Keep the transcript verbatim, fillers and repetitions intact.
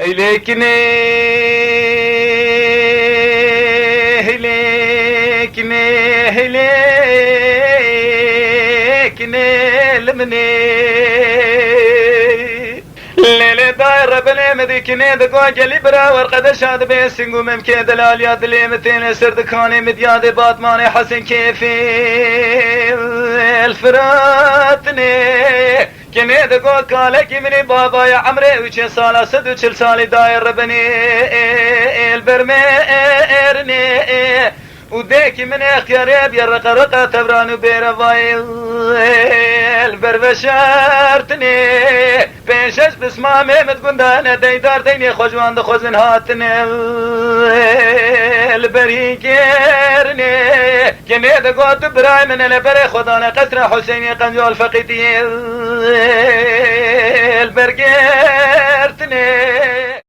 Heylê kinê, heylê kinê, heylê kinê li min ê. Lê lê dayê rebenê min dikinê digo gelî bira werqedeşa dibê sing û memkê delaliya dilê min têne ser dikanê min diyadê Batmanê Hesen Kêfê el Firatinê. Kinê digo kalekî min ê bavaya emrê û çê sala sed û çil salî dayê rebenê el bermê erinê. Û dêkî min extiyarê biye reqe reqe tevran û bêrevayê li ber veşartinê. Pênc şeş pismamê min gundane deydar deynê xwe ji wan dixwezin hatine li ber hîngêrinê. Kinê digot tu birayê min e li berê xwe dane qesra Huseyinê qencal feqîtiyê li ber gê